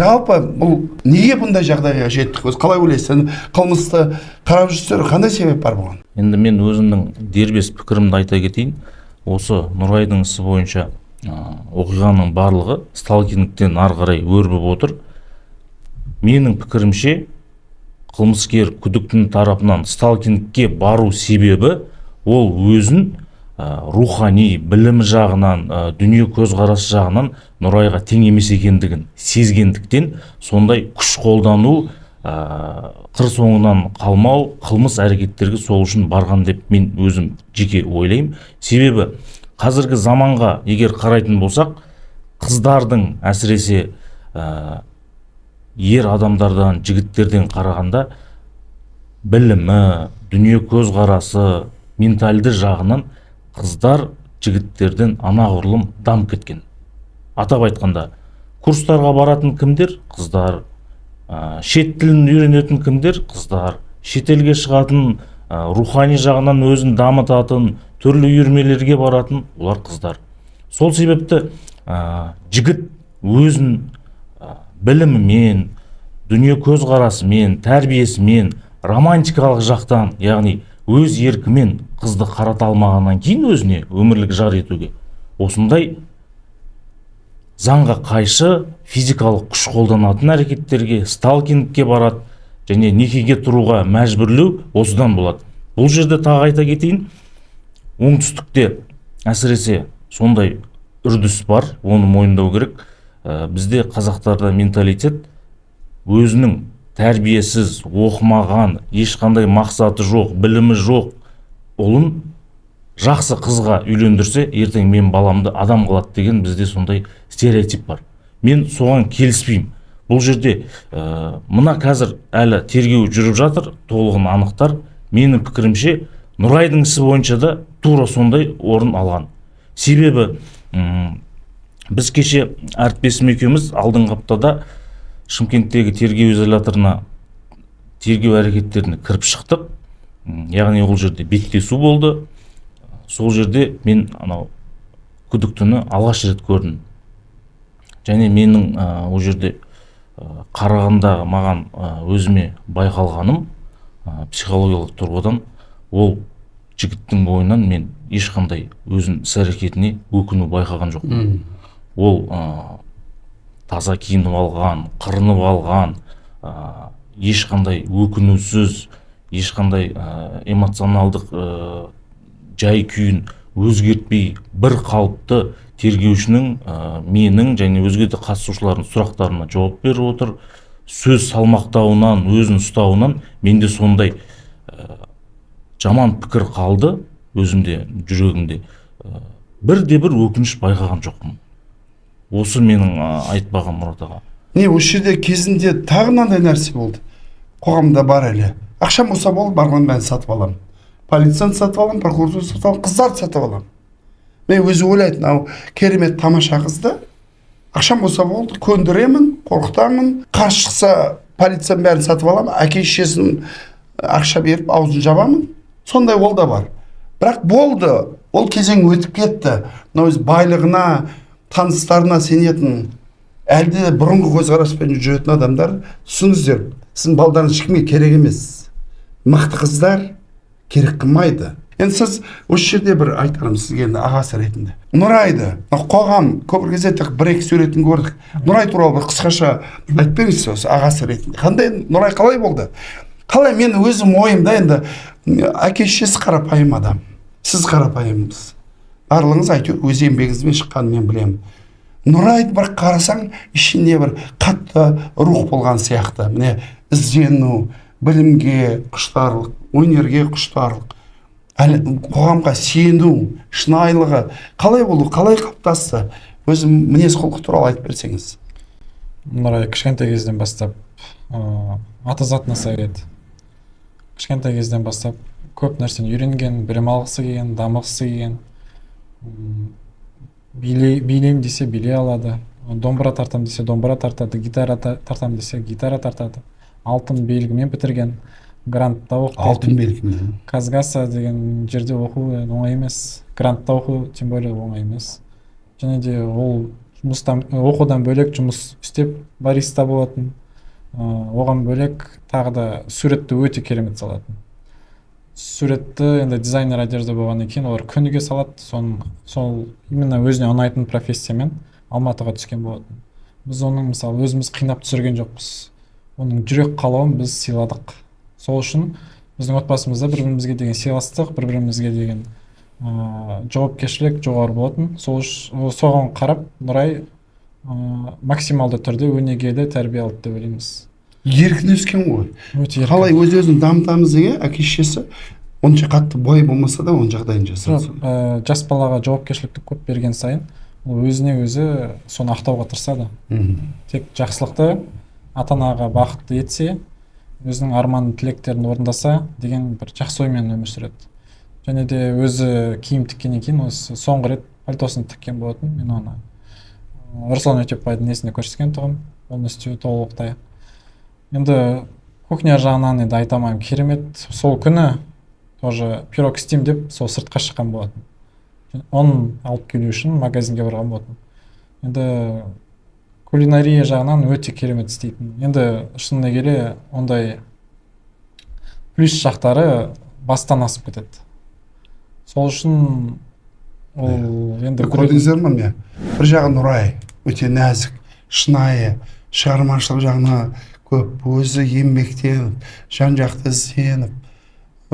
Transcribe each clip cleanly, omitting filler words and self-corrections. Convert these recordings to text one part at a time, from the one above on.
Жалпы бұл неге бұндай жағдайға жеттік? Өзі қалай ойлайсыз? Енді қылмысты қарап жүрсіздер, қандай себеп бар бұған? Енді мен өзімнің дербес пікірімді айта кетейін. Осы Нұрайдың ісі бойынша оқиғаның барлығы сталкингтен ары қарай өрбіп отыр. Менің пікірімше, қылмыскер күдіктінің тарапынан сталкингке бару себебі ол өзін рухани білімі жағынан, дүние көзқарасы жағынан Нұрайға тең емес екендігін сезгендіктен, сондай күш қолдану, қыр соңынан қалмау, қылмыс әрекеттерге сол үшін барған деп мен өзім жеке ойлаймын. Себебі қазіргі заманға егер қарайтын болсақ, қыздардың әсіресе ер адамдардан, жігіттерден қарағанда білімі, дүние көзқарасы, ментальды жағынан қыздар жігіттерден анағұрлым дамып кеткен. Атап айтқанда, курстарға баратын кімдер? Қыздар. Шет тілін үйренетін кімдер? Қыздар. Шетелге шығатын, рухани жағынан өзін дамытатын, түрлі үйірмелерге баратын олар қыздар. Сол себепті жігіт өзін білімімен, дүние көзқарасымен, тәрбиесімен, романтикалық жақтан, яғни өз еркімен қызды қарата алмағаннан кейін өзіне өмірлік жар етуге осындай заңға қайшы физикалық күш қолданатын әрекеттерге, сталкингке барады және некеге тұруға мәжбүрлеу осыдан болады. Бұл жерде тағы айта кетейін, оңтүстікте әсіресе сондай үрдіс бар, оны мойындау керек. Бізде қазақтарда менталитет өзінің тәрбиесіз, оқымаған, ешқандай мақсаты жоқ, білімі жоқ ұлын жақсы қызға үйлендірсе, ертең мен баламды адам қылады деген бізде сондай стереотип бар. Мен соған келіспеймін. Бұл жерде мына қазір әлі тергеу жүріп жатыр, толығын анықтар. Менің пікірімше, Нұрайдың ісі бойынша да тура сондай орын алған. Себебі біз кеше әріптесім екеуміз алдыңғы аптада Шымкенттегі тергеу изоляторына тергеу әрекеттеріне кіріп шықтық. Яғни ол жерде беттесу болды. Сол жерде мен анау күдіктіні алғаш рет көрдім және менің ол жерде қарағанда маған, өзіме байқалғаным, психологиялық тұрғыдан ол жігіттің бойынан мен ешқандай өзінің іс әрекетіне өкіну байқаған жоқпын. Ол таза киініп алған, қырынып алған, ешқандай өкінусіз, ешқандай эмоционалдық жай күйін өзгертпей, бір қалыпты тергеушінің, менің және өзге де қатысушылардың сұрақтарына жауап беріп отыр. Сөз салмақтауынан, өзін ұстауынан менде сондай жаман пікір қалды өзімде, жүрегімде. Бірде бір өкініш байқаған жоқпын. Осы менің айтпағым, Мұрат аға. Не, осы жерде кезінде тағы мынандай нәрсе болды, қоғамда бар әлі: ақшам болса болды, барған бәрін сатып аламын, полицияны сатып аламын, прокуратураны сатып аламын, қыздарды сатып аламын. Мен өзі ойлайтын, мынау керемет тамаша қызды ақшам болса болды, көндіремін, қорқытамын, қарсы шықса, полицияның бәрін сатып аламын, әке шешесін ақша беріп аузын жабамын. Сондай ол да бар. Бірақ болды, ол кезең өтіп кетті. Мынау өз байлығына, таныстарына сенетін, әлде де бұрынғы көзқараспен жүретін адамдар, түсініңіздер, сіздің балдарыңыз ешкімге керек емес, мықты қыздар керек қылмайды. Енді сіз осы жерде бір айтарым сізге, енді ағасы ретінде, Нұрайды мына қоғам көп кезде тек бір екі суретін көрдік. Нұрай туралы бір қысқаша айтып беріңізші осы ағасы ретінде. Қандай Нұрай, қалай болды, қалай? Мен өзім ойымда енді әке шешесі қарапайым адам, сіз қарапайымсыз, барлығыңыз әйтеуір өз еңбегіңізбен шыққанын мен білемін. Нұрайды бір қарасаң, ішінде бір қатты рух болған сияқты. Міне, іздену, білімге құштарлық, өнерге құштарлық, әлі қоғамға сену, шынайылығы қалай болды, қалай қалыптасты? Өзім мінез құлқы туралы айтып берсеңіз. Нұрай кішкентай кезден бастап ата затына сай еді. Кішкентай кезден бастап көп нәрсені үйренген, білім алғысы келген, дамығысы келген. Билеймін десе, билей алады, домбыра тартамын десе, домбыра тартады, гитара тартамын десе, гитара тартады. Алтын белгімен бітірген, грантта оқыды. Алтын белгімен. КазГАСА деген жерде оқу енді оңай емес, грантта оқу тем более оңай емес. Және де ол Жұмыстан, оқудан бөлек жұмыс істеп, бариста болатын. Оған бөлек тағы да суретті өте керемет салатын. Суретті енді дизайнер одежда болғаннан кейін олар күніге салады. Сол именно өзіне ұнайтын профессиямен Алматыға түскен болатын. Біз оның, мысалы, өзіміз қинап түсірген жоқпыз, оның жүрек қалауын біз сыйладық. Сол үшін біздің отбасымызда бір бірімізге деген сыйластық, бір бірімізге деген жауапкершілік жоғары болатын. Сол соған қарап Нұрай максималды түрде өнегелі тәрбие алды деп ойлаймыз. Еркін өскен ғой. Өте еркін. Қалай өз өзін дамытамыз деген, әке шешесі онша қатты бай болмаса да, оның жағдайын жасады. Жоқ, жас балаға жауапкершілікті көп берген сайын ол өзіне өзі соны ақтауға тырысады. Тек жақсылықты, ата анаға бақытты етсе, өзінің арман тілектерін орындаса деген бір жақсы оймен өмір сүреді. Және де өзі киім тіккеннен кейін, осы соңғы рет пальтосын тіккен болатын. Мен оны Руслан Өтепбайдың несінде көрсеткен тұғым, полностью, толықтай. Енді кухня жағынан енді айта алмаймын, керемет. Сол күні тоже пирог істеймін деп, сол сыртқа шыққан болатын, ұн алып келу үшін магазинге барған болатын. Енді кулинария жағынан өте керемет істейтін. Енді шынына келе, ондай плюс жақтары бастан асып кетеді. Сол үшін ол енді Көрдіңіздер ма, міне, бір жағы Нұрай өте нәзік, шынайы, шығармашылық жағына көп, өзі еңбектеніп, жан жақты ізденіп,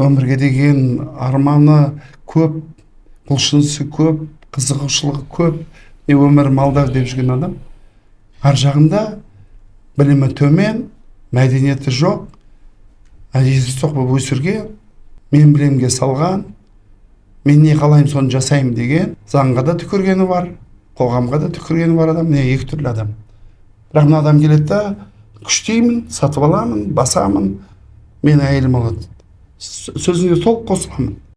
өмірге деген арманы көп, құлшынысы көп, қызығушылығы көп, не өмір малдар деп жүрген адам. Ар жағында білімі төмен, мәдениеті жоқ, әдеті жоқ болып өсірген, мен білемге салған, мен не қалаймын, соны жасаймын деген, заңға да түкіргені бар, қоғамға да түкіргені бар адам. Міне, екі түрлі адам. Бірақ мына адам келеді да, күштеймін, сатып аламын, басамын, мен әйелім болады. Сөзіңе толық қосыламын.